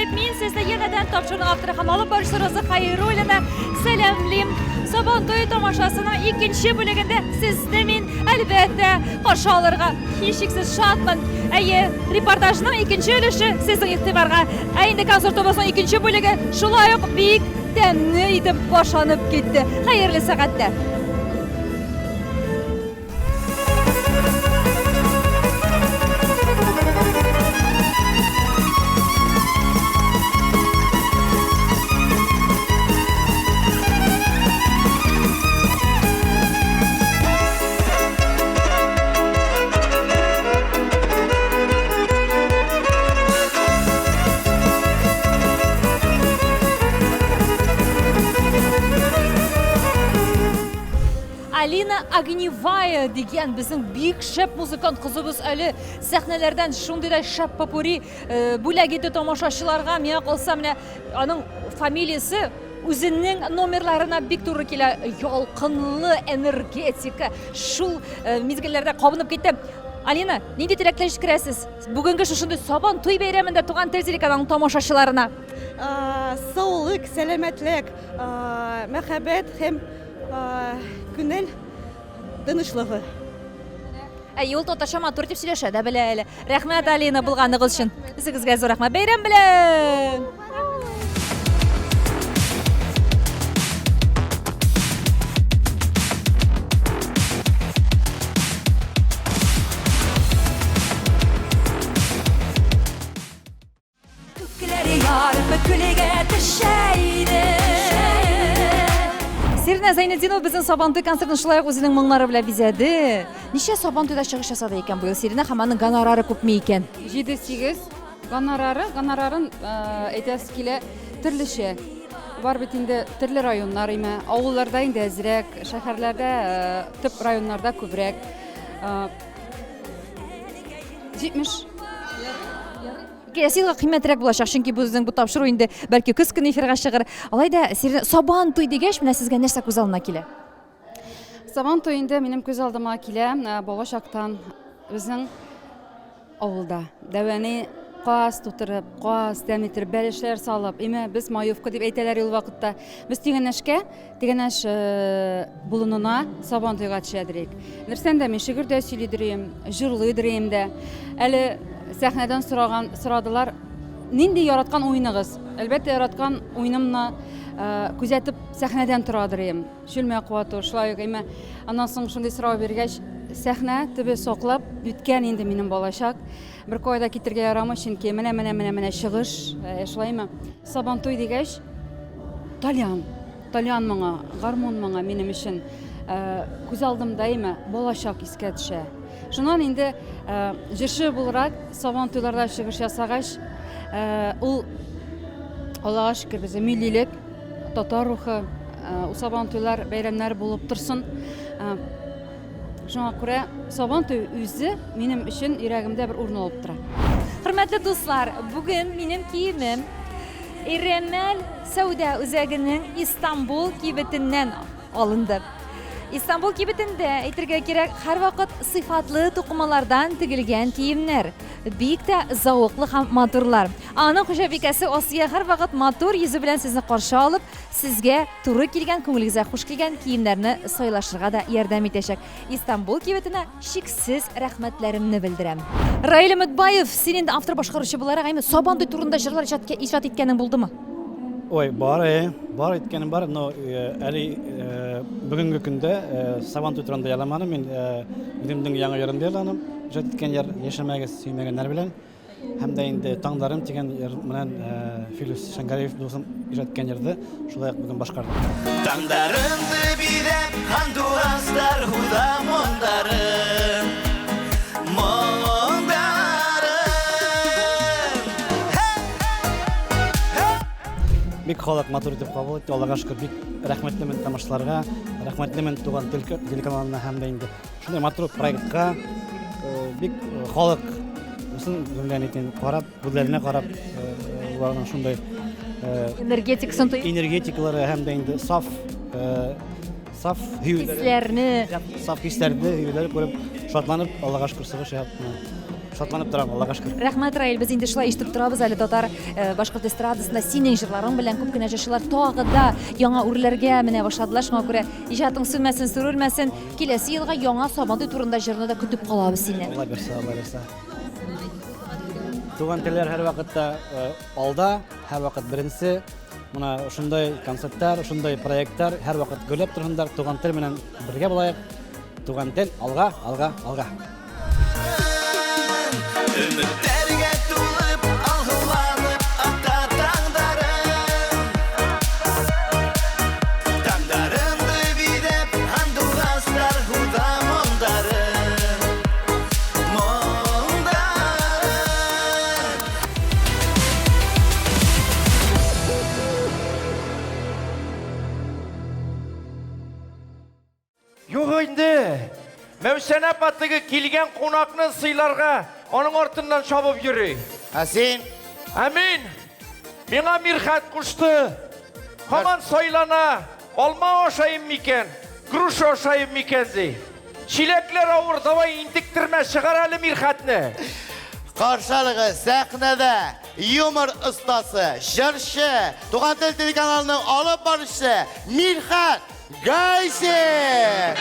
дип мин сезне янәдән тапшыруның авторы һәм алып баручысы Роза Хайруллина сәламлим. Сабантуй тамашасының икенче бүлегендә сезне мин, әлбәттә, каршы алырга һичшиксез шатмын. Әйе, репортажның икенче өлеше сезнең игътибарга. Ә инде концертыбызның икенче бүлеге шулай ук бик тәмле итеп башланып китте. Хәерле сәгатьтә! Алина Огневая дигән безнең бик шәп музыкант кызыбыз әле сәхнәләрдән шундый да шәп попури э, бүләк итте тамашачыларга. Миңа калса, менә аның фамилиясе үзенең номерларына бик туры килә. Ялкынлы энергетика шул э, мизгелләрдә кабынып китте. Алина, нинди теләкләр җиткерәсез? Бүгенге шушындый Сабан туй бәйрәмендә Туган тел телеканалының тамашачыларына. Саулык, сәламәтлек, мәхәббәт һәм Күңел тынычлыгы. Әйе, ул татарча матур дип сөйләшә дә белә әле. Рәхмәт, Алина, булганыгыз өчен. Үзегезгә зур рәхмәт. Бәйрәм белән! Күкләр ярып күлгә төшә иде. Сирнә Зәйнетдинова безнең Сабантуй концертын шулай ук үзенең моңнары белән бизәде. Ничә Сабантуйда чыгыш ясады икән быел Сиринә һәм аның гонорары күпме икән? 7-8 гонорары, гонорарын әйтәсе килә төрлечә. Бар бит инде төрле районнар име, авылларда инде әзрәк, шәһәрләрдә, төп районнарда күбрәк. 70. Киләсе елга кыйммәтрәк булачак, чөнки безнең бу тапшыру инде бәлки көз көне эфирга чыгыр. Алай да Сиринә, Сабан туй дигәч, менә сезгә нәрсә күз алдына килә? Сабан туй инде минем күз алдыма килә э, бала чактан безнең авылда. Дәвәни каз тутырып, каз тәм иттереп, бәлешләр салып, име без маевка дип әйтәләр ул вакытта. Без Тигәнәшкә Тигәнәш болынына Сабантуйга төшәдерик. Дөрестән дә мин шигырь дә сөйлидерим, җырлыйдырым дә. Әле сәхнәдән сораган, сорадылар, нинди яраткан уеныгыз? Әлбәттә, яраткан уенымны күзәтеп сәхнәдән торадырым. Чүлмәк вату, шулай ук әмма аннан соң шундый сорау биргәч, сәхнә төбе саклап үткән инде минем балачак. Бер кая да китергә ярамый, чөнки менә менә менә менә чыгыш, шулаймы? Сабантуй дигәч, Тальян, тальян моңы, гармун моңы минем өчен күз алдымда име, балачак искә төшә. Шуннан инде җырчы буларак Сабан туйларда чыгыш ясагач, ул Аллага шөкер, безнең миллилек, татар рухы, ул Сабан туйлар бәйрәмнәр булып торсын. Шуңа күрә Сабан туе үзе минем өчен йөрәгемдә бер урын алып тора. Хөрмәтле дуслар, бүген минем киемем Иремәл сәүдә үзәгенең Истанбул кибетеннән алынды. Истанбул кибетендә, әйтергә кирәк, һәрвакыт сыйфатлы тукымалардан тегелгән киемнәр. Бик тә зәвыклы һәм матурлар. Аның хуҗабикәсе Асия һәрвакыт матур йөзе белән сезне каршы алып, сезгә Туры килгән, күңелегезгә хуш килгән киемнәрне сайлашырга да ярдәм итәчәк. Истанбул кибетенә чиксез рәхмәтләремне белдерәм. Раил Өметбаев, син инде автор-башкаручы буларак, әйме, Сабантуй турында җырлар иҗат, иҗат иткәнең булдымы? Ой, бар, э, бар иткәнем бар, но э, әле э, бүгенге көндә э, Сабантуй турында яламаным, мин э, үземнең яңа җырымда яладым, иҗат иткән җыр Яшәмәгез сөймәгәннәр белән. Һәм дә инде Таңдарым дигән җыр белән Филүс Шәңгәлиев дусым иҗат иткән җырды шулай ук бүген башкардым. Таңдарымды билеп һандуғаштар һуда моңдарын, моңдарын. Бик халык матур итеп кабул итте, Аллага шөкер, бик рәхмәтлемен тамашачыларга, рәхмәтлемен Туган тел телеканалына һәм дә инде Шундый матур проектка э, бик э, халык үсен белән итен карап, күзләренә карап, э, уларның шундый энергетикасын тоеп, энергетикалары һәм дә инде саф саф хисләрне, саф хисләрне, һөюләрне күреп, шатланып, Аллага шөкер, чыгыш ясап. Шатланып торам, Аллага шөкер. Рәхмәт, Раил, без инде шулай ишетеп торабыз әле татар э, башкорт эстрадасында синең җырларың белән күп кенә җырчылар тагы да яңа үрләргә менә башладылар. Шуңа күрә иҗатың сүнмәсен, сүрелмәсен. Киләсе елга яңа Сабантуй турында җырны да көтеп калабыз синнән. Алла бирсә, Алла бирсә. Туган телләр һәрвакытта э, алда, һәрвакыт беренче. Менә шундай концертлар, шундай проектлар һәрвакыт гөрләп торсыннар. Туган тел белән бергә булаек. Туган тел алга, алга, алга. Өметләргә тулып, алгыланып ата таңдарым. Таңдарымды бидәп, һандугаслар һуда моңдарын. Моңдарын. Юк инде. Мәүсәнә апа теге килгән кунакны сыйларга аның артыннан чабып йөри. Ә син? Ә мин? Миңа Мирхәт кушты. Һаман сайлана. Алма ашаем микән, груша ашаем микән ди. Чиләкләр авыр, давай интектермә, чыгар әле Мирхәтне. Каршы алыгыз, сәхнәдә юмор остасы, җырчы, Туган тел телеканалының алып баручысы Мирхәт Гайсин!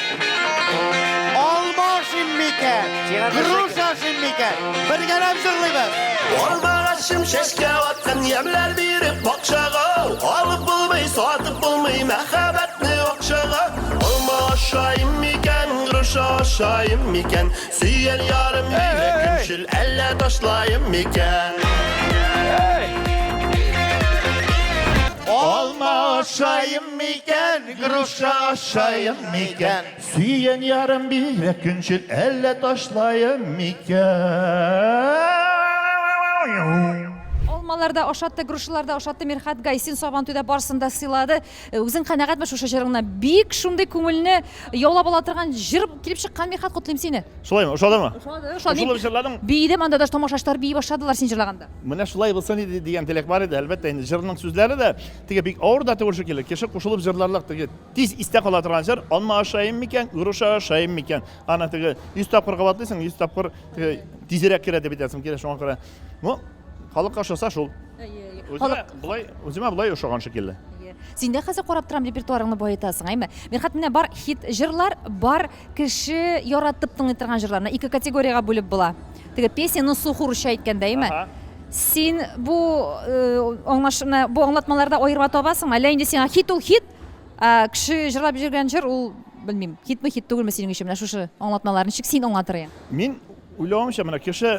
Алма ашыйм микән? Груша ашыйм микән? Бергәләп җырлыйбыз. Алмагачым чәчкә аткан ямьләр биреп бакчага Алып булмый, сатып булмый мәхәббәтне акчага Алма ашаем микән, груша ашаем микән Сөйгән ярым мине көнчел, әллә ташлаем микән Алма ашаем микән, груша ашаем микән? Сөйгән ярым бигрәк көнчел, әллә ташлаем микән? Алмалар да ашатты, грушалар да ашатты Мирхат Гайсин Сабантуйда барысын да сыйлады. Э, үзең канәгатьме шушы җырыңнан? Бик шундый күңелне яулап ала торган җыр килеп чыккан, Мирхат, котлыйм сине. Шулаймы? Ошадымы? Ошады, ошады. Кушылып җырладың? Биедем, анда даже тамашачылар бии башладылар син җырлаганда. Менә шулай булсын иде дигән теләк бар иде. Әлбәттә, инде җырның сүзләре дә теге бик авыр да түгел шикелле. Кеше кушылып җырларлык теге тиз истә кала торган җыр. Алма ашаем микән, груша ашаем микән? Аны теге 100 тапкыр кабатлыйсың, 100 тапкыр теге тизрәк керә дип әйтәсем килә. Шуңа күрә, ну, халыкка ошаса шул. Үземә болай, үземә болай ошаган шикелле. Син дә хәзер карап торам репертуарыңны баетасың, әйме? Мирхат, менә бар хит җырлар, бар кеше яратып тыңлый торган җырлар. Менә ике категориягә бүлеп була. Теге песня на слуху русча әйткәндә, әйме? Син бу э, аңлаш, менә бу аңлатмаларда аерма табасыңмы? Әллә инде сиңа хит ул хит, ә кеше җырлап йөргән җыр ул, белмим, хитме, хит түгелме синең өчен? Менә шушы аңлатмалар ничек син аңлатыр идең? Мин уйлавымча, менә кеше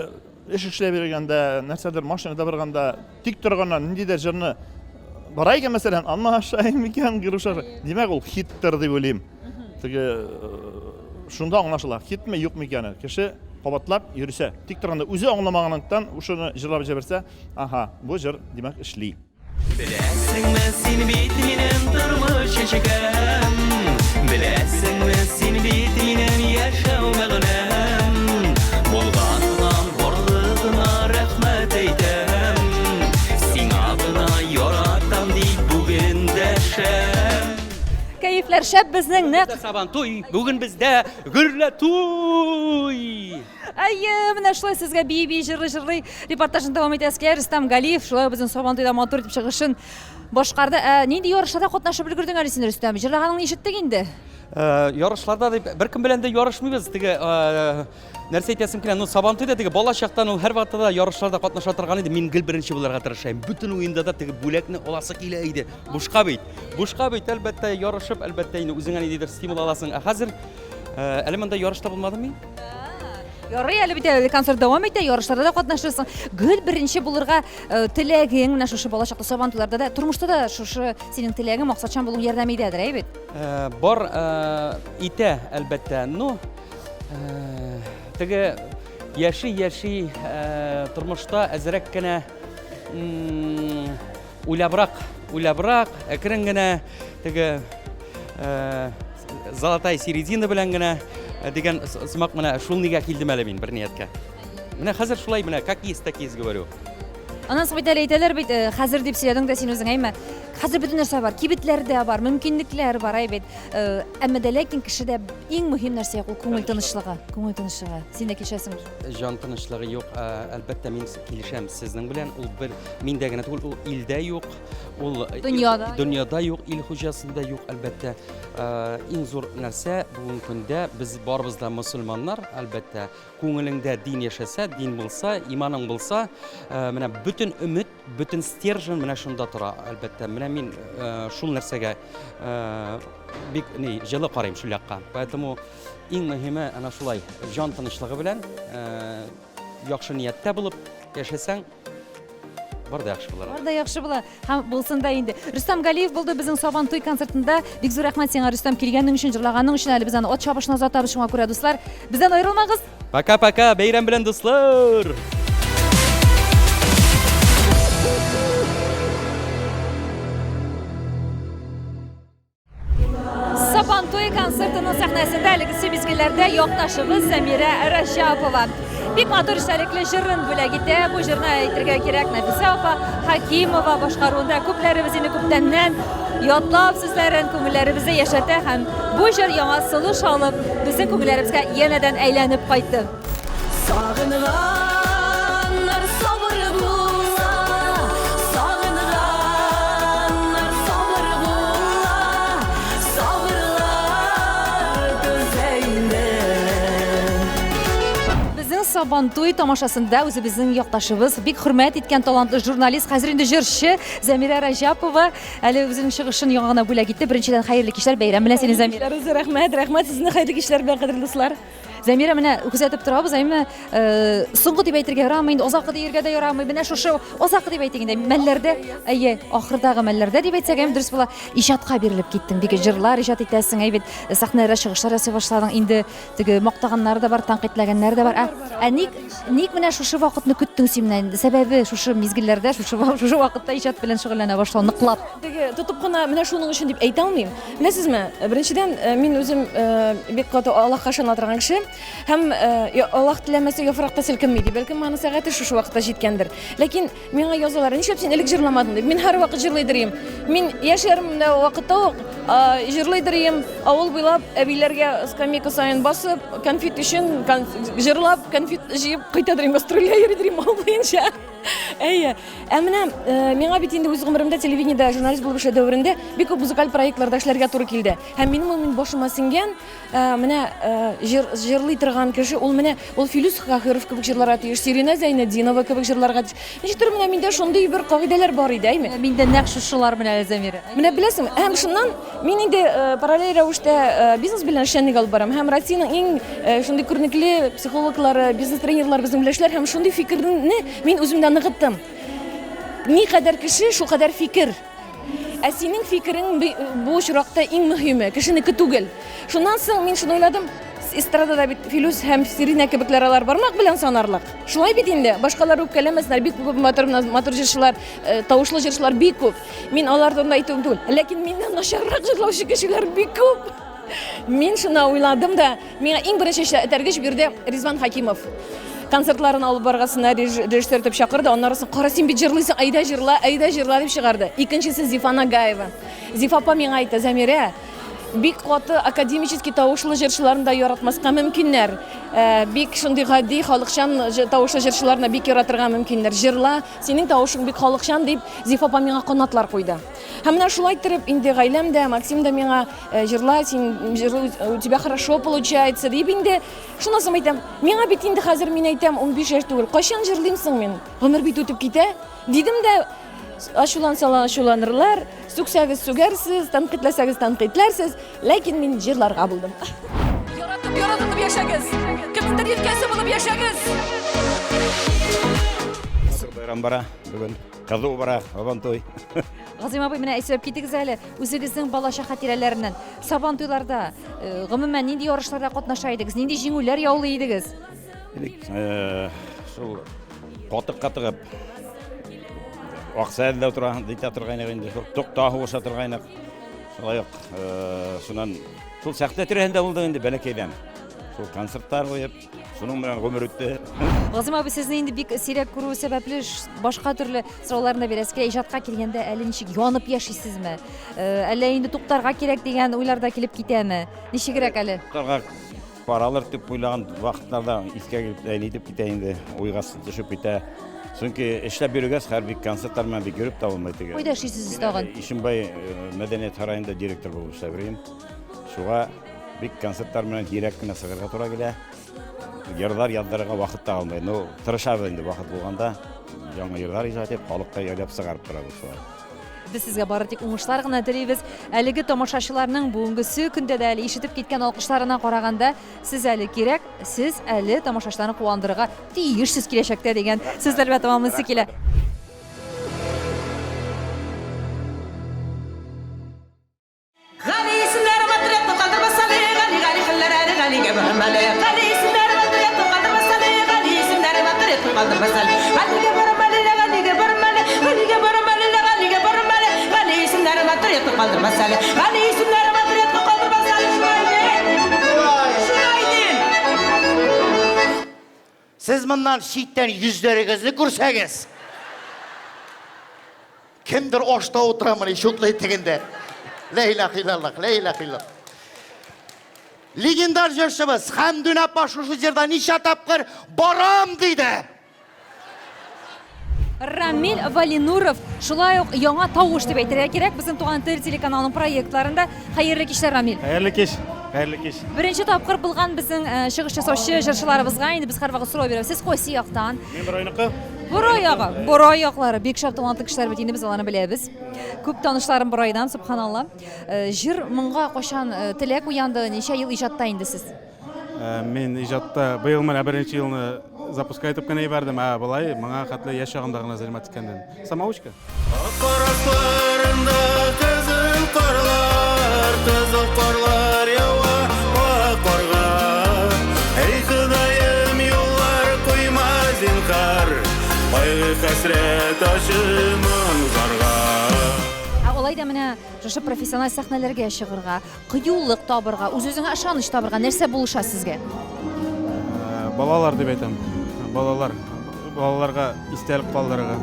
эш эшләп йөргәндә, нәрсәдер машинада барганда, тик торганнан ниндидер җырны бара икән, мәсәлән, алма ашайм микән, груша. Димәк, ул хиттыр дип уйлыйм. Теге э, шунда аңлашыла, хитме, юкмы икәне. Кеше кабатлап йөрсә, тик торганда үзе аңламаганлыктан шуны җырлап җибәрсә, аһа, бу җыр, димәк, эшли. Беләсеңме, син бит минем тормыш чәчәгем Беләсеңме, син бит минем яшәү мәгънәм Булганыңа, барлыгыңа рәхмәт әйтәм Сиңа гына яратам дип бүген дәшәм Кәефләр шәп безнең нәкъ. Сабантуй, бүген бездә гөрлә туй! Әйе, менә шулай сезгә бии-бии, җырлый-җырлый репортажны дәвам итәбез. Килә Рөстәм Галиев, шулай ук безнең Сабантуйда матур итеп чыгышын башкарды. Ә нинди ярышларда катнашып өлгердең әле син, Рөстәм? Җырлаганыңны ишеттек инде. Э, ярышларда дип беркем белән дә ярышмыйбыз. Теге э, нәрсә әйтәсем килә, ну Сабантуйда теге бала чактан ул һәрвакытта да ярышларда катнаша торган иде. Мин гел беренче булырга тырыша идем. Бөтен уенда да теге бүләкне аласы килә иде. Бушка бит. Бушка бит, әлбәттә, ярышып, әлбәттә, инде үзеңә ниндидер стимул аласың. Ә хәзер Э, әле монда ярышта булмадым мин. Ярый, әле бит әле концерт дәвам итә, ярышларда да катнашырсың. Гел беренче булырга э, теләгең, менә шушы бала чакта сабантуйларда да, тормышта да шушы синең теләгең, максатчан булуың ярдәм итәдер, әй бит? Э, бар итә, әлбәттә. Ну, теге яши-яши тормышта әзрәк кенә Уйлабрак, уйлабрак, әкрен генә теге э, золотая середина белән генә э, дигән сымак менә шул нигә килдем әле мин бер нияткә. Менә хәзер шулай менә как есть, так есть говорю. Аннан соң бит әле әйтәләр бит, э, хәзер дип сөйләдең дә син үзең, әйме? Хәзер бөтен нәрсә бар, кибетләрдә бар, мөмкинлекләр бар, әй бит. Э, әмма дә ләкин кешедә иң мөһим нәрсә юк, ул күңел тынычлыгы. Күңел тынычлыгы. Син дә килешәсеңме? Җан тынычлыгы юк. Э, әлбәттә, мин килешәм сезнең белән. Ул бер миндә генә түгел, ул илдә юк. Ул э, дөньяда. Дөньяда юк, ил хуҗасында юк, әлбәттә. Иң зур нәрсә бүгенге көндә без барыбыз да мөселманнар, әлбәттә. Күңелеңдә дин яшәсә, дин булса, иманың булса, менә бөтен өмет Бөтен стержень менә шунда тора, әлбәттә. Менә мин э, шул нәрсәгә э, бик ни, җылы карыйм шул якка. Поэтому иң мөһиме әнә шулай җан тынычлыгы белән э, яхшы нияттә булып яшәсәң, бар да яхшы булыр. Бар да яхшы була. Һәм булсын да инде. Рөстәм Галиев булды безнең Сабан туй концертында. Бик зур рәхмәт сиңа, Рөстәм, килгәнең өчен, җырлаганың өчен. Әле без аны ат чабышына озатабыз, шуңа күрә, дуслар, бездән аерылмагыз. Пока-пока, бәйрәм белән, дуслар! Сабантуй концертының сәхнәсендә әлегесе мизгелләрдә якташыбыз Зәмирә Рәҗәпова. Бик матур эчтәлекле җырын бүләк итә. Бу җырны әйтергә кирәк Нәфисә апа Хакимова башкаруында күпләребез инде күптәннән ятлап сүзләрен күңелләребездә яшәтә һәм бу җыр яңа сулыш алып, безнең күңелләребезгә янәдән әйләнеп кайтты. Сагынганнар сабыр була, сагынганнар сабыр була, сабырлар түзә инде. Безнең Сабантуй тамашасында үзебезнең якташыбыз, бик хөрмәт иткән талантлы журналист, хәзер инде җырчы Зәмирә Раҗапова Әле үзенең чыгышын яңа гына бүләк итте. Беренчедән, хәерле кичләр, бәйрәм белән сине, Зәмирә. Рәхмәт, рәхмәт сезне хәерле кичләр белән, кадерле дуслар. Зәмирә, менә күзәтеп торабыз, әмма э, соңгы дип әйтергә ярамый, инде озакы диергә дә ярамый. Менә шушы озакы дип әйтик инде, мәлләрдә, әйе, ахырдагы мәлләрдә дип әйтсәк, әм дөрес була. Иҗатка бирелеп киттең, бик җырлар иҗат итәсең, әй бит, сәхнәләрдә чыгышлар ясый башладың. Инде Теге мактаганнары да бар, тәнкыйтьләгәннәре дә бар. Ә, ә ник, ник менә шушы вакытны көттең син менә? Сәбәбе шушы мизгелләрдә, шушы, шушы вакытта иҗат белән шөгыльләнә башлау, ныклап. Теге тотып кына менә шуның өчен дип әйтә алмыйм. Беләсезме, беренчедән, э, мин үзем э, бик каты Аллаһка ышана торган кеше һәм э, Аллаһ теләмәсә яфрак та селкенми ди. Бәлкем аның сәгате шушы вакытта җиткәндер. Ләкин Миңа язалар, нишләп син элек җырламадың дип. Мин һәрвакыт җырлыйдыр идем. Мин яшь ярымда вакытта ук җырлыйдыр идем. Авыл буйлап әбиләргә скамейка саен басып, конфет өчен җырлап, конфет җыеп кайтадыр идем, гастрольгә йөридер идем авыл буенча. Әйе. Ә менә э, миңа бит инде үз гомеремдә телевидениедә журналист булып эшләү дәверендә бик күп музыкаль проектларда эшләргә туры килде. Һәм минем ул башыма сеңгән, Ә, менә ә, җыр, җырлый торган кеше, ул менә ул Филүс Каһиров кебек җырларга тиеш, Сиринә Зәйнетдинова кебек җырларга тиеш. Ничектер менә миндә шундый бер кагыйдәләр бар иде, әйме? Миндә нәкъ шушылар менә, Зәмирә. Менә беләсең, һәм шуннан мин инде э, параллель рәвештә э, бизнес белән эшчәнлек алып барам. Һәм Россиянең иң э, шундый күренекле психологлары, бизнес-тренерлар безнең белән эшләр һәм шундый фикерне мин үземдә ныгыттым. Никадәр кеше, шулкадәр фикер. Ә синең фикерең бу очракта иң мөһиме, кешенеке түгел. Шуннан соң мин шуны уйладым, эстрадада бит Филүс һәм Сиринә кебекләр алар бармак белән санарлык. Шулай бит инде, башкалар үпкәләмәсеннәр, бик күп матур, матур җырчылар, э, тавышлы җырчылар бик күп. Мин алар турында әйтүем түгел. Ләкин миннән начаррак җырлаучы кешеләр бик күп. Мин шуны уйладым да, миңа иң беренче этәргеч бирде Ризван Хакимов. Концертларын алып баргасына режиссер итеп чакырды. Аннары соң, кара, син бит җырлыйсың, әйдә җырла, әйдә җырла дип чыгарды. Икенчесе Зифа Нагаева. Зифа апа миңа әйтте, Зәмирә, бик каты академический тавышлы җырчыларны да яратмаска мөмкиннәр. Э, бик шундый гади, халыкчан тавышлы җырчыларны бик яратырга мөмкиннәр. Җырла, синең тавышың бик халыкчан дип, Зифа апа миңа канатлар куйды. Һәм менә шулай иттереп инде гаиләм дә, Максим да миңа э, җырла, син җырлый, у тебя хорошо получается дип инде. Шуннан соң әйтәм, миңа бит инде хәзер мин әйтәм, 15 яшь түгел. Кайчан җырлыйм соң мин? Гомер бит үтеп китә. Дидем дә, ачулансалар ачуланырлар, сүксәгез сүгәрсез, тәнкыйтьләсәгез тәнкыйтьләрсез, ләкин мин җырларга булдым. Яратып, яратылып яшәгез. Кемнеңдер иркәсе булып яшәгез. Бәйрәм бара бүген. Кызу бара, Сабантуй. Газыйм абый, менә сөйләп китегез әле үзегезнең балачак хатирәләреннән. Сабантуйларда, э, гомумән, нинди ярышларда катнаша идегез, нинди җиңүләр яулый идегез? Элек э, шул катыкка тыгып акча эзләү тора, дитә торгайнык инде, шул токта һугыша торгайнык. Шулай ук, э, шуннан шул сәхнә тирәһендә булдык инде бәләкәйдән. Шул концертлар куеп. Шуның белән гомер үтте. Газыйм абый, сезне инде бик сирәк күрү сәбәпле башка төрле сорауларны да бирәсе килә. Иҗатка килгәндә әле ничек янып яшисезме? Э, әллә инде туктарга кирәк дигән уйлар да килеп китәме? Ничегрәк әле? Туктарга паралыр дип уйлаган вакытларда искә килеп, нитеп китә инде, уйга төшеп китә. Чөнки эшләп йөргәч, хәзер бик концертлар белән бик йөреп тә булмый теге. Кайда эшлисез сез тагын? Ишембай э, мәдәният сараенда директор булып эшләп йөрим. Шуңа бик концертлар белән һирәк кенә чыгарга тура килә. Йырлар яздырырга вакыт та калмый. Ну, тырышабыз инде вакыт булганда яңа йырлар иҗат итеп, халыкка ялап чыгарып торабыз шулай. Без сезгә бары тик уңышлар гына телибез. Әлеге тамашачыларның бүгенгесе көндә дә әле ишетеп киткән алкышларына караганда, сез әле кирәк, сез әле тамашачыларны куандырырга тиешсез киләчәктә дигән сүзләр белән тәмамлыйсы килә. Гали исемнәре батыр ятып калдырмас әле, Гали, Гали хәлләр әле, Галигә барам әле. Гали исемнәре батыр ятып калдырмас әле, Гали исемнәре батыр ятып калдырмас әле. Галигә барам әле, лә Галигә барам әле, Галигә барам әле, лә Галигә барам әле. Гали исемнәре батыр ятып калдырмас әле. Гали исемнәре батыр ятып калдырмас әле. Шулай дим. Шулай дим. Сез моннан читтән йөзләрегезне күрсәгез. Кемдер ашта утырамыни, чутлый тегендә. Лә илаһ иллаллаһ, лә илаһ иллаллаһ. Легендар җырчыбыз Хәмдүн апа шушы җырда ничә тапкыр барам диде. Рамил Валинуров шулай ук яңа тавыш дип әйтергә кирәк безнең Туган тел телеканалының проектларында. Хәерле кичләр, Рамил. Хәерле кич. Хәерле кич. Беренче тапкыр булган безнең э, чыгыш ясаучы җырчыларыбызга инде без һәрвакыт сорау бирәбез. Сез кайсы яктан? Мин Борайныкы. Борай ягы. Борай яклары бик шәп талантлы кешеләр бит инде без аларны беләбез. Күп танышларым Борайдан, субханалла. Э, җыр моңга кайчан э, теләк уянды? Ничә ел иҗатта инде сез? Мин иҗатта быел менә беренче елны запускать итеп кенә җибәрдем, ә болай моңа хәтле яшь чагында гына заниматься иткән идем. Самоучка. Карашларында кызыл карлар, кызыл карлар ява ак карга. Эй, Ходаем, юллар куйма зинхар, кайгы хәсрәт ачы моң зарга. Ә алай да менә шушы профессиональ сәхнәләргә чыгырга, Кыюлык табырга, үз-үзеңә ышаныч табырга нәрсә булыша сезгә? Э, балалар дип әйтәм. Балалар. Балаларга истәлек калдырырга.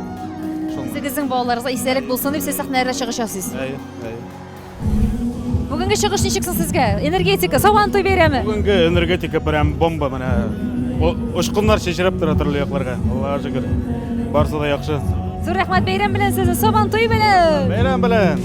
Шул. Үзегезнең балаларыгызга истәлек булсын дип сез сәхнәләрдә чыгыш ясыйсыз. Әйе, әйе. Бүгенге чыгыш ничек соң сезгә? Энергетика, Сабан туй бәйрәме? Бүгенге энергетика прям бомба менә. Очкыннар чәчрәп тора төрле якларга. Аллага шөкер. Барысы да яхшы. Зур рәхмәт бәйрәм белән сезне, Сабан туй белән! Бәйрәм белән!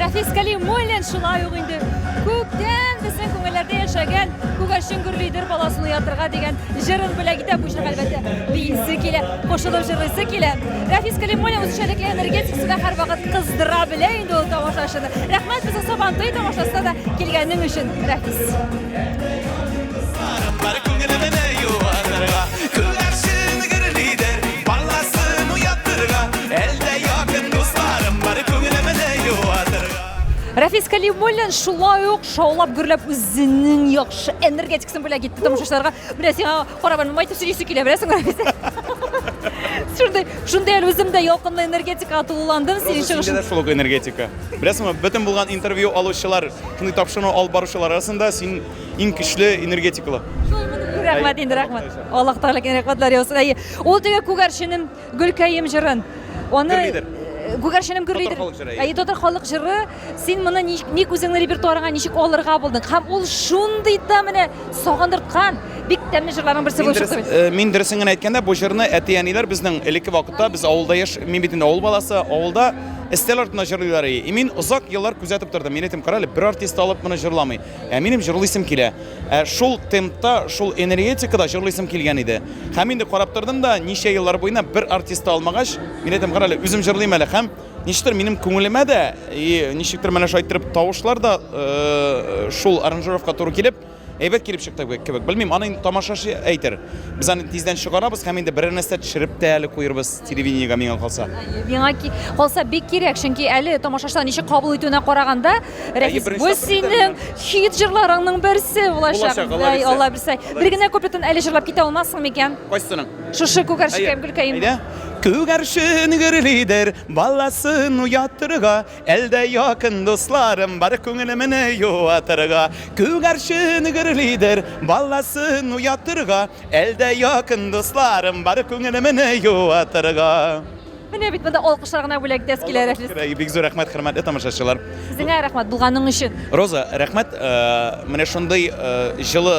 Рафис Калимуллин шулай ук инде күптән безнең күңелләрдә яшәгән Күгәрчен гөрлидер баласын уятырга дигән җырын бүләк итә. Бу җырга әлбәттә биисе килә, кушылып җырлыйсы килә. Рафис Калимуллин үзенчәлекле энергетикасы да һәрвакыт кыздыра белә инде ул тамашачыны. Рәхмәт безнең Сабантуй тамашасына да килгәнең өчен, Рафис. Рафис Калимуллин шулай ук шаулап гөрләп үзенең яхшы энергетикасын бүләк итте тамашачыларга. Менә сиңа карап, моңайтып сөйлисе килә, беләсеңме, Рафис? Шундый, шундый әле үзем дә ялкынлы энергетикага тулыландым синең Синдә чыгышың. дә шул ук энергетика. Беләсеңме, бөтен булган интервью алучылар, шундый тапшыру алып баручылар арасында син иң көчле энергетикалы. Рәхмәт инде, рәхмәт. Аллаһ Тәгалә киң рәхмәтләр яусын. Әйе. Ул теге күгәрченем Гөлкәем җырын. Аны Гөрлидер. Күгәрченем гөрлидер. Татар халык җыры, әйе. Әйе, татар халык җыры. Син моны ник үзеңнең репертуарыңа ничек алырга булдың? Һәм ул шундый да менә сагындырткан, бик тәмле җырларның берсе булып чыкты бит. Э, мин дөресен генә әйткәндә, бу җырны әти-әниләр безнең элекке вакытта без авылда яш, мин бит инде авыл баласы, авылда өстәл артында җырлыйлар иде. И мин озак еллар күзәтеп тордым. Мин әйтәм, кара әле, бер артист алып моны җырламый. Ә минем җырлыйсым килә. Ә шул темпта, шул энергетикада җырлыйсым килгән иде. Һәм инде карап тордым да, ничә еллар буена бер артист та алмагач, мин әйтәм, кара әле, үзем җырлыйм әле. Һәм ничектер минем күңелемә дә, и ничектер менә шулай иттереп тавышлар да э, шул аранжировка туры килеп, әйбәт килеп чыкты кебек. Белмим, аны инде тамашачы әйтер. Без аны тиздән чыгарабыз һәм инде берәр нәрсә төшереп тә әле куербыз телевидениегә миңа калса. Миңа калса бик кирәк, чөнки әле тамашачылар ничек кабул итүенә караганда, Рәфис, бу синең хит җырларыңның берсе булачак. Булачак, Алла бирсә. Бер генә куплетын әле җырлап китә алмассың микән? Кайсының? Шушы күгәрчекәем, гөлкәем. Әйдә. Күгәрчен гөрлидер, баласын уятырга, Әлдә якын дусларым бар күңелемне юатырга. Күгәрчен гөрлидер, баласын уятырга, Әлдә якын дусларым бар күңелемне юатырга. Менә бит монда алкышлар гына бүләк итәсе килә, Рәфис. Бик зур рәхмәт, хөрмәтле тамашачылар. Сезгә рәхмәт булганың өчен. Роза, рәхмәт, менә шундый җылы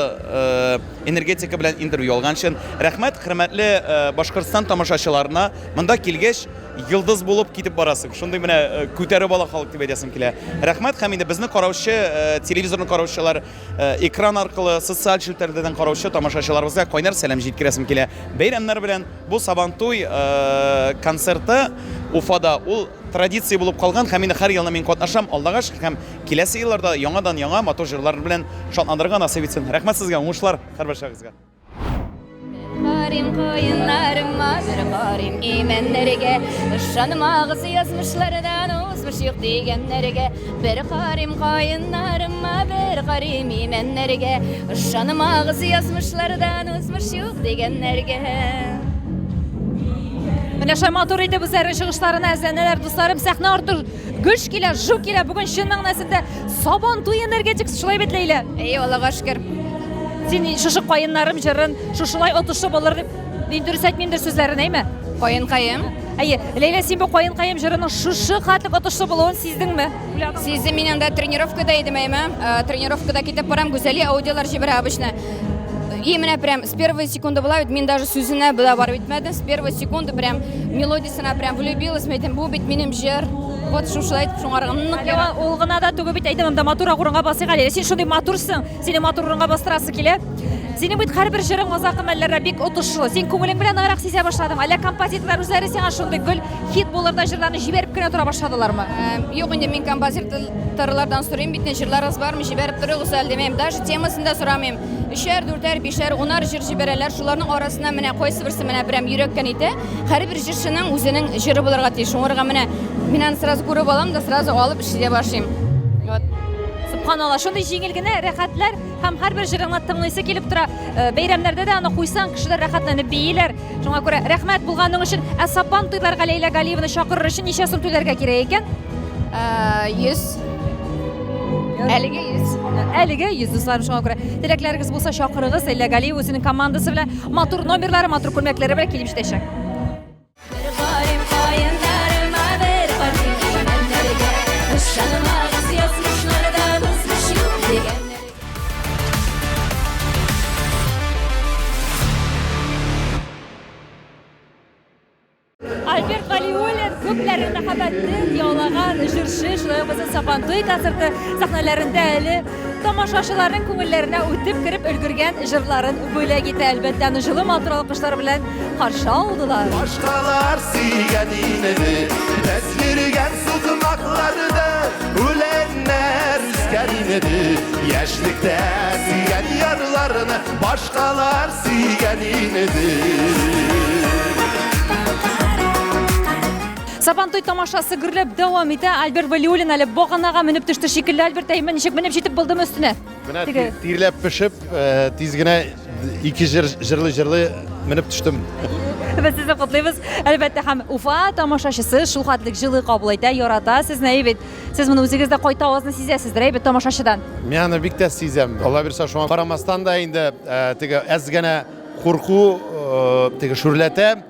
энергетика белән интервью алган өчен. Рәхмәт, хөрмәтле Башкортстан тамашачыларына. Монда килгәч, йолдыз булып китеп барасың. Шундый менә күтәреп ала халык дип әйтәсем килә. Рәхмәт һәм инде безне караучы, телевизорны караучылар, экран аркылы социаль челтәрләрдән караучы тамашачыларыбызга кайнар сәлам җиткерәсем килә. Бәйрәмнәр белән Бу Сабантуй концерты Уфада ул традиция булып калган һәм инде һәр елны мин катнашам, Аллага шөкер, һәм киләсе елларда яңадан-яңа матур җырлар белән шатландырырга насыйп итсен. Рәхмәт сезгә, уңышлар һәрберчагызга. Карыйм каеннарыма, бер карыйм имәннәргә, Ышанмагыз язмышлардан узмыш юк дигәннәргә. Бер карыйм каеннарыма, бер карыйм имәннәргә, Ышанмагыз язмышлардан узмыш юк дигәннәргә. Менә шулай матур итеп үзләренең чыгышларына әзерләнәләр, дусларым. Сәхнә арты гөж килә, жу килә. Бүген чын мәгънәсендә Сабан туй энергетикасы, шулай бит, Ләйлә? Әйе, Аллага шөкер. Син шушы каеннарым җырын шушылай отышлы булыр дип, мин дөрес әйтмимдер сүзләрен, әйме? Каенкаем. Әйе, Ләйлә, син бу каенкаем җырының шушы хәтлек отышлы булуын сиздеңме? Сиздем, мин анда тренировкада идем, әйме. Тренировкада китеп барам, Гүзәли аудиолар җибәрә обычно. И менә прям с первой секунды була бит, мин даже сүзенә дә барып җитмәдем, с первой секунды прям мелодиясенә прям влюбилась, мин әйтәм, бу бит минем җыр. Вот шушылай итеп шуңарга нык яраттым. Ул гына да түгел бит, әйдә монда матуррак урынга басыйк әле. Син шундый матурсың, сине матур урынга бастырасы килә. Синең бит һәрбер җырың азакы мәлләрдә бик отышлы. Син күңелең белән ныграк сизә башладың. Әллә композиторлар үзләре сиңа шундый гөл хит булырдай җырларны җибәреп кенә тора башладылармы? Юк инде, мин композиторлардан сорыйм бит, җырларыгыз бармы, җибәреп торыгыз әле димим. Даже темасын да сорамыйм. Өчәр, дүртәр, бишәр, унар җыр җибәрәләр. Шуларның арасыннан менә кайсы берсе менә прям йөрәккә нитә. Һәрбер җырчының үзенең җыры булырга тиеш. Шуңарга менә мин аны сразу күреп алам да сразу алып эшли дә башлыйм. Вот. Сөбханалла, шундый җиңел генә рәхәтләр һәм һәрбер җырыңны тыңлыйсы килеп тора. Бәйрәмнәрдә дә аны куйсаң, кешеләр рәхәтләнеп бииләр. Шуңа күрә рәхмәт булганың өчен. Ә Сабан туйларга Ләйлә Галиеваны чакырыр өчен ничә сум түләргә кирәк икән? 100. Әлегә 100. Әлегә 100, дусларым, шуңа күрә теләкләрегез булса чакырыгыз. Ләйлә Галиева үзенең командасы белән матур номерлары, матур күлмәкләре белән килеп җитәчәк. Альберт Валиуллин күпләрнең мәхәббәтен яулаган җырчы, шулай ук безнең Сабантуй концерты сәхнәләрендә әле тамашачыларның күңелләренә үтеп кереп өлгергән җырларын бүләк итә. Әлбәттә, аны җылы матур алкышлар белән каршы алдылар. Башкалар сөйгән инде, без йөргән сукмакларда үләннәр үскән инде. Яшьлектә сөйгән ярларны башкалар сөйгән инде. Сабантуй тамашасы гөрләп дәвам итә. Альберт Валиуллин әле баганага менеп төште шикелле. Альберт, әйме, ничек менеп җитеп булдымы өстенә? Менә тирләп пешеп, э, тиз генә ике җыр җырлый-җырлый менеп төштем. Без сезне котлыйбыз. Әлбәттә, һәм Уфа тамашачысы шул хәтлек җылы кабул итә, ярата сезне, әйе бит. Сез моны үзегез дә кайта авазны сизәсездер, әйе бит, тамашачыдан. Мин аны бик тә сизәм. Алла бирсә, шуңа карамастан да инде э, теге әз генә курку э, теге шүрләтә.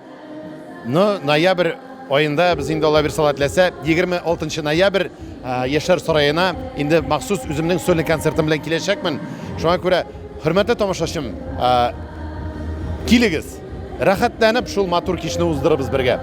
Но ноябрь аенда без инде Алла бирсә, Алла теләсә, 26 ноябрь э, Яшьләр сараена инде махсус үземнең сольный концертым белән киләчәкмен. Шуңа күрә, хөрмәтле тамашачым, э, килегез, рәхәтләнеп шул матур кичне уздырырбыз бергә.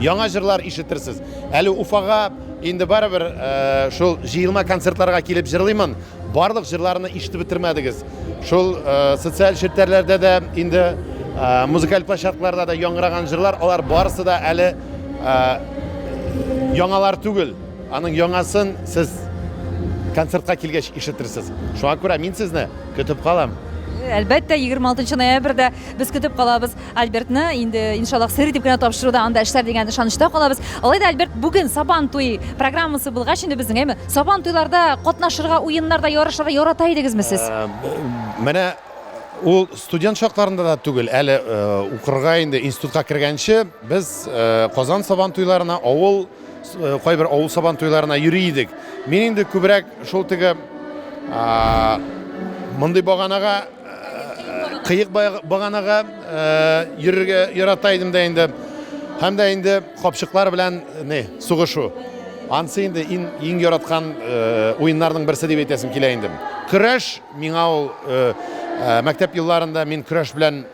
Яңа җырлар ишетерсез. Әле Уфага инде барыбер э, шул җыелма концертларга килеп җырлыймын. Барлык җырларны ишетеп бетермәдегез. Шул э, социаль челтәрләрдә дә инде э, музыкаль площадкаларда да яңгыраган җырлар, алар барысы да әле э, яңалар түгел. Аның яңасын сез концертка килгәч ишетерсез. Шуңа күрә мин сезне көтеп калам. Әлбәттә, 26 ноябрьдә без көтеп калабыз Альбертны. Инде, иншаллаһ, сер итеп кенә тапшыруда анда эшләр дигән ышанычта калабыз. Алай да, Альберт, бүген Сабан туй программасы булгач инде безнең, әйме, Сабан туйларда катнашырга, уеннарда, ярышларда ярата идегезме сез? Э, менә Ул студент чакларында да түгел, әле укырга инде институтка кергәнче без Казан сабан туйларына, авыл кайбер авыл сабан туйларына йөри идек. Мин инде күбрәк шул теге мондый баганага кыек баганага йөрергә ярата идем дә инде. Һәм дә инде капчыклар белән не сугышу. Ансы инде иң, иң яраткан уеннарның берсе дип әйтәсем килә инде. Көрәш миңа ул мәктәп елларында мин көрәш белән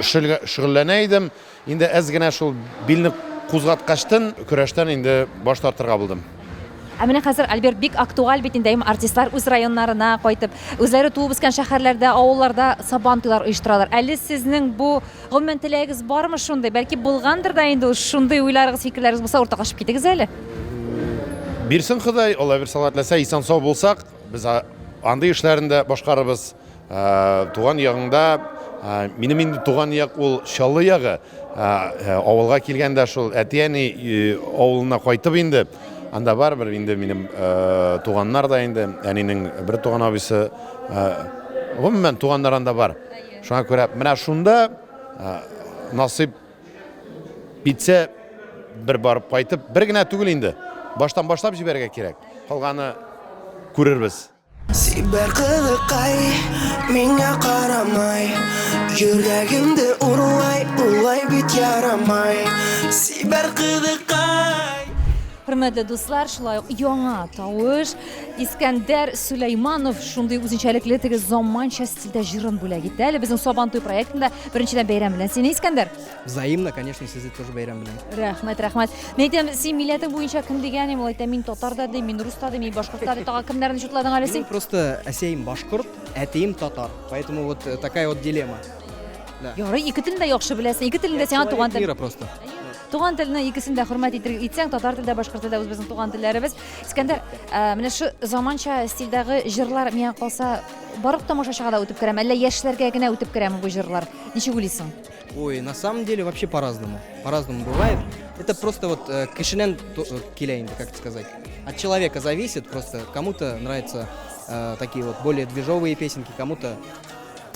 шөгыльләнә идем. Инде әз генә шул билне кузгаткачтын, көрәштән инде баш тартырга булдым. Ә менә хәзер, Альберт, бик актуаль бит инде, әйме, артистлар үз районнарына кайтып, үзләре туып үскән шәһәрләрдә, авылларда Сабантуйлар оештыралар. Әле сезнең бу, гомумән, теләгегез бармы шундый? Бәлки булгандыр да инде ул, шундый уйларыгыз, фикерләрегез булса, уртаклашып китегез әле. Бирсен Ходай, Алла бирсә, Алла теләсә, исән-сау булсак, без андый эшләрне дә башкарырбыз. Туган ягыңда, минем инде туган як ул Чаллы ягы. Авылга килгәндә шул әти-әни авылына кайтып инде, анда барыбер инде минем туганнар да инде, әнинең бер туган абыйсы, гомумән туганнар анда бар. Шуңа күрә менә шунда насыйп итсә бер барып кайтып, бер генә түгел инде, баштан башлап җибәрергә кирәк. Калганы күрербез. Сибәр кызыкай, миңа карамай, Йөрәгемде урлай, улай бит ярамай. Сибәр кызыкай. Хөрмәтле дуслар, шулай ук яңа тавыш Искәндәр Сөләйманов шундый үзенчәлекле теге заманча стильдә җырын бүләк итте. Әле безнең Сабантуй проектында беренчедән бәйрәм белән сине, Искәндәр. Взаимно, конечно, сезне тоже бәйрәм белән. Рәхмәт, рәхмәт. Мин әйтәм, син милләтең буенча кем дигән идем, ул әйтә, мин татар да ди, мин рус та ди, мин башкорт та ди. Тагын кемнәрне чутладың әле син? Мин просто әсәем башкорт, әтием татар. Поэтому вот э, такая вот дилемма. Да. Ярый, ике телне дә яхшы беләсең, ике телне дә сиңа туган тел. Мира просто. Туган телне икесен дә хөрмәт итер итсәң, татар теле дә, башкорт теле дә үзебезнең туган телләребез. Искәндәр, э, менә шу заманча стильдәге җырлар миңа калса, барлык тамашачыга да үтеп керәме, әллә яшьләргә генә үтеп керәме бу җырлар? Ничек уйлыйсың? Ой, на самом деле вообще по-разному. По-разному бывает. Это просто вот э, кешенән э, килә инде, как сказать. От человека зависит просто. Кому-то нравятся э, такие вот более движовые песенки, кому-то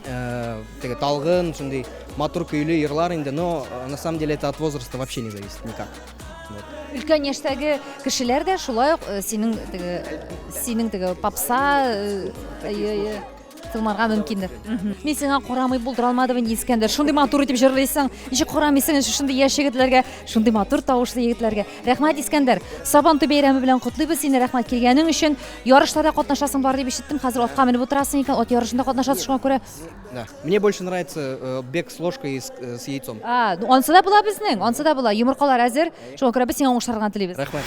э, теге талгын, шундый матур көйле йырлар инде, но э, на самом деле это от возраста вообще не зависит никак. Вот. Өлкән яшьтәге кешеләр дә шулай ук э, синең теге синең теге попса э, Тыңларга мөмкиндер. Мин сиңа карамый булдыра алмадым инде, Искәндәр. Шундый матур итеп җырлыйсың. Ничек карамыйсың шундый яшь егетләргә, шундый матур тавышлы егетләргә. Рәхмәт, Искәндәр. Сабантуй бәйрәме белән котлыйбыз сине. Рәхмәт килгәнең өчен. Ярышларда катнашасың бар дип ишеттем. Хәзер атка менеп утырасың икән, ат ярышында катнашасың шуңа күрә. Да. Мне больше нравится э, бег с ложкой и с, э, с яйцом. А, ну ансы да була безнең, ансы да була. Йомыркалар әзер. Шуңа күрә без сиңа уңышлар гына телибез. Рәхмәт.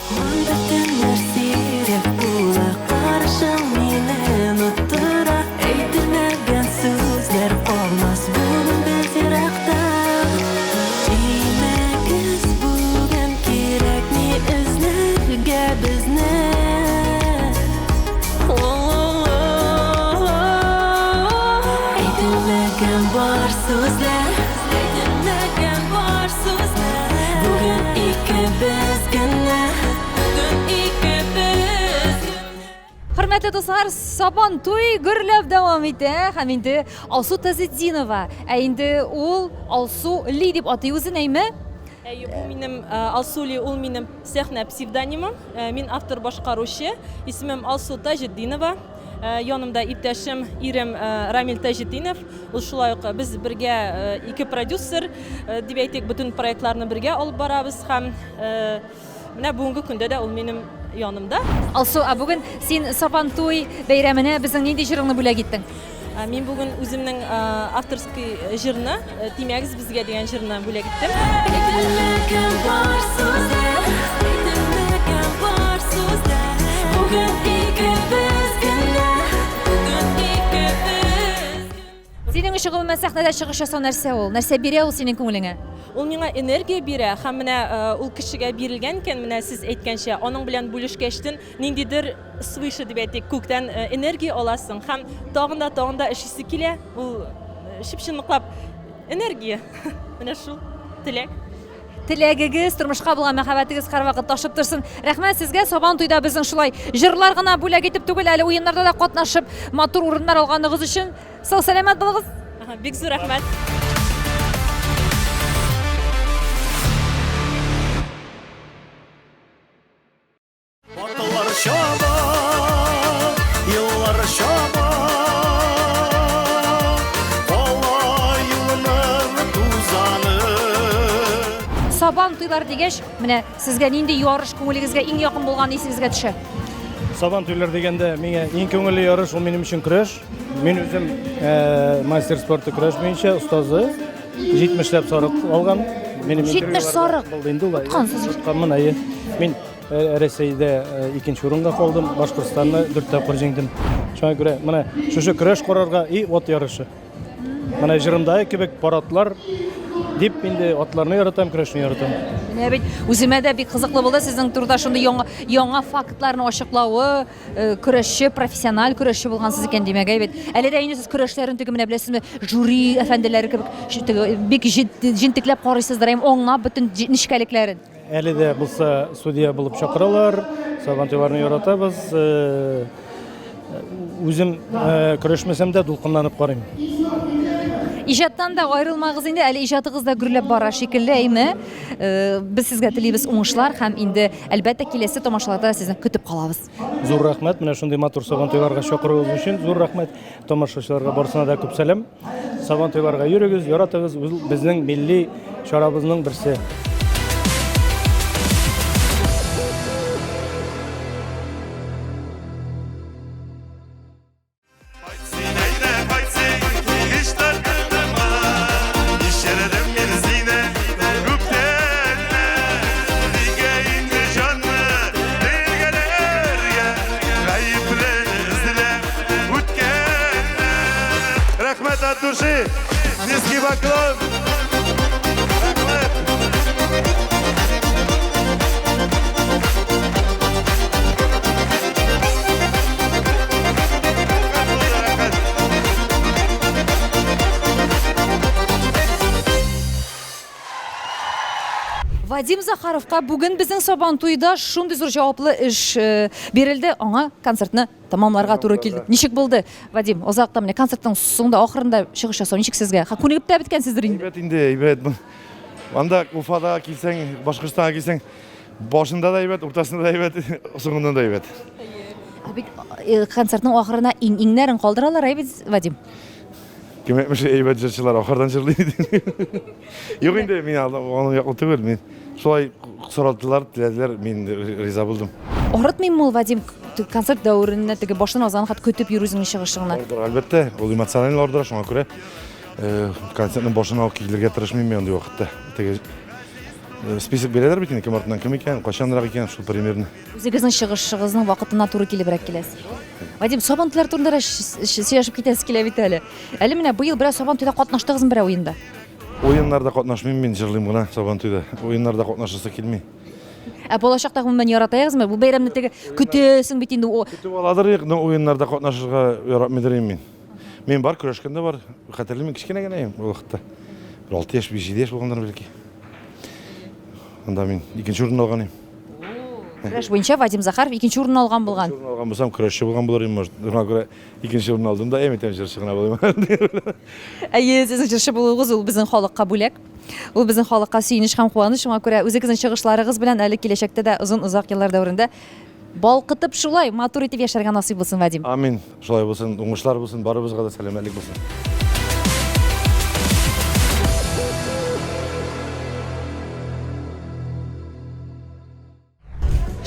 Хөрмәтле дуслар, Сабан туй гөрләп дәвам итә һәм инде Алсу Тазетдинова, ә инде ул Алсу Ли дип атый үзен, әйме? Әйе, бу минем э, Алсу Ли, ул минем сәхнә псевдонимым. Э, мин автор башкаручы. Исемем Алсу Таҗетдинова. Э, янымда иптәшем, ирем э, Рамил Таҗетдинов. Ул шулай ук э, без бергә ике продюсер дип әйтик, бөтен проектларны бергә алып барабыз һәм менә бүгенге көндә дә ул минем янымда. Алсу, ә бүген син Сабантуй бәйрәменә безнең нинди җырыңны бүләк иттең? Мин бүген үземнең авторский җырны, Тимәгез безгә дигән җырны бүләк иттем. Әйтелмәгән бар сүзләр, әйтелмәгән бар сүзләр. Бүген икебез генә, бүген икебез. Синең өчен гомумән сәхнәдә чыгыш ясау нәрсә ул? Нәрсә бирә ул синең күңелеңә? Ул миңа энергия бирә һәм менә ул кешегә бирелгән икән, менә сез әйткәнчә, аның белән бүлешкәчтен ниндидер свыше дип әйтик, күктән э, энергия аласың һәм тагын да тагын да эшлисе килә. Ул э, чып-чынлыклап энергия. Менә шул теләк. теләгегез, тормышка булган мәхәббәтегез һәрвакыт ташып торсын. Рәхмәт сезгә, Сабан туйда безнең шулай җырлар гына бүләк итеп түгел, әле уеннарда да катнашып, матур урыннар алганыгыз өчен. Сау сәламәт булыгыз. Бик зур рәхмәт. Атлар чаба, еллар чаба, Кала юлының тузаны. Сабан туйлар дигәч, менә сезгә нинди ярыш күңелегезгә иң якын булган исегезгә төшә? Сабан туйлар дигәндә миңа иң күңелле ярыш ул минем өчен көрәш. Мин үзем э, мастер спорта көрәш буенча остазы. 70 ләп сарык алган. Минем 70 сарык. Булды инде ул. Откансыз. Отканмын, әйе. Мин э, Рәсәйдә э, икенче урынга калдым, Башкортстанны дүрт тапкыр җиңдем. Шуңа күрә менә шушы көрәш карарга и ат ярышы. Менә җырымдагы кебек парадлар дип инде атларны яратам, көрәшне яратам. Менә бит үземә дә бик кызыклы булды сезнең турыда шундый яңа яңа фактларны ачыклавы. Э, көрәшче, профессиональ көрәшче булгансыз икән, димәк, әйбәт. Әле дә инде сез көрәшләрен теге менә беләсезме, жюри әфәнделәре кебек теге бик җентекләп карыйсыздыр, әйме, аңлап бөтен нечкәлекләрен. Әле дә булса судья булып чакыралар. Сабантуйларны яратабыз. Э, үзем э, көрәшмәсәм дә дулкынланып карыйм. Иҗаттан да аерылмагыз инде, әле иҗатыгыз да гөрләп бара шикелле, әйме? Э, без сезгә телибез уңышлар һәм инде, әлбәттә, киләсе тамашаларда сезне көтеп калабыз. Зур рәхмәт, менә шундый матур Сабантуйларга чакыруыгыз өчен. Зур рәхмәт тамашачыларга, барысына да күп сәлам. Сабантуйларга йөрегез, яратыгыз, ул безнең милли чарабызның берсе. Рәхмәт от души! Низкий поклон! Вадим Захаровка бүген безнең Сабан туйда шундый зур җаваплы эш э, бирелде. Аңа концертны тәмамларга туры килде. Ничек булды, Вадим? Озакта менә концертның соңында, ахырында чыгыш ясау ничек сезгә? Ха, күнегеп тә беткәнсездер инде. Әйбәт инде, әйбәт. Анда Уфада килсәң, Башкортстанга килсәң, башында да әйбәт, уртасында да әйбәт, соңында да әйбәт. Ә бит э, концертның ахырына иң иңнәрен калдыралар, әй бит, Вадим. Кем әйтмешли, әйбәт җырчылар ахырдан җырлый. Юк инде, мин аның яклы түгел. Мин шулай сорадылар, теләделәр, мин риза булдым. Арытмыймы ул, Вадим, концерт дәверендә теге баштан азагына хәтле көтеп йөрү үзеңнең чыгышыңны? Ардыра, әлбәттә, ул эмоциональ ардыра, шуңа күрә э, концертның башына ук килергә тырышмыйм мин андый вакытта. Теге э, список бирәләр бит инде, кем артыннан кем икән, кайчанрак икән, шул примерно. Үзегезнең чыгышыгызның вакытына туры килебрәк киләсез. Вадим, Сабантуйлар турында да сөйләшеп китәсе килә бит әле. Әле менә быел бераз Сабантуйда катнаштыгызмы берәр уенда? Уеннарда катнашмыйм мин, җырлыйм гына Сабантуйда. Уеннарда катнашасы килми. Ә балачакта гомумән яратаегызмы? Бу бәйрәмне теге көтәсең бит инде. Көтеп аладыр идек, но уеннарда катнашырга яратмыйдыр идем мин. Мин бар, көрәшкән дә бар. Хәтерлим, кечкенә генә идем ул вакытта. Бер 6 яшь, 5-7 яшь булгандыр бәлки. Анда мин икенче урын алган идем. Көрәш буенча Вадим Захаров икенче урын алган булган. Икенче урын алган булсам, көрәшче булган булыр идем, может. Шуңа күрә икенче урын алдым да, әй, әйтәм, җырчы гына булыйм. Әйе, сезнең җырчы булуыгыз ул безнең халыкка бүләк. Ул безнең халыкка сөенеч һәм куаныч. Шуңа күрә үзегезнең чыгышларыгыз белән әле киләчәктә дә озын-озак еллар дәверендә балкытып шулай матур итеп яшәргә насыйп булсын, Вадим. Амин. Шулай булсын, уңышлар булсын, барыбызга да сәламәтлек булсын.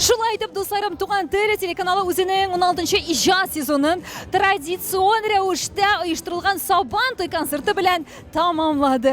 Шулай итеп, дусларым, Туган тел телеканалы үзенең 16-нчы иҗат сезонын традицион рәвештә оештырылган Сабан туй концерты белән тәмамлады.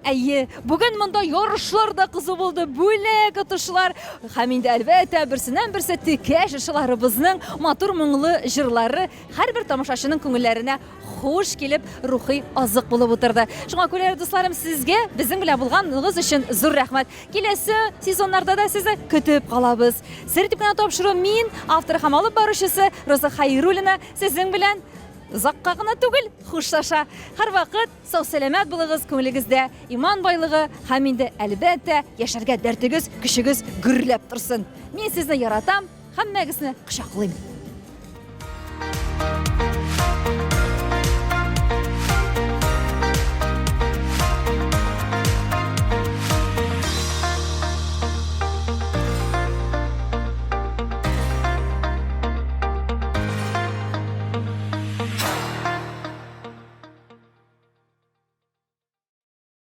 Әйе, бүген монда ярышлар да кызу булды, бүләк отышлар һәм инде әлбәттә берсеннән-берсе текә җырчыларыбызның матур моңлы җырлары һәрбер тамашачының күңелләренә хуш килеп, рухи азык булып утырды. Шуңа күрә, дусларым, сезгә безнең белән булганыгыз өчен зур рәхмәт. Киләсе сезоннарда да сезне көтеп калабыз. Сер итеп кенә тапшыру мин, авторы һәм алып баручысы Роза Хайруллина сезнең белән. озакка гына түгел, хушлаша. Һәрвакыт сау-сәламәт булыгыз, күңелегездә иман байлыгы һәм инде, әлбәттә, яшәргә дәртегез, көчегез гөрләп торсын. Мин сезне яратам, һәммәгезне кочаклыйм.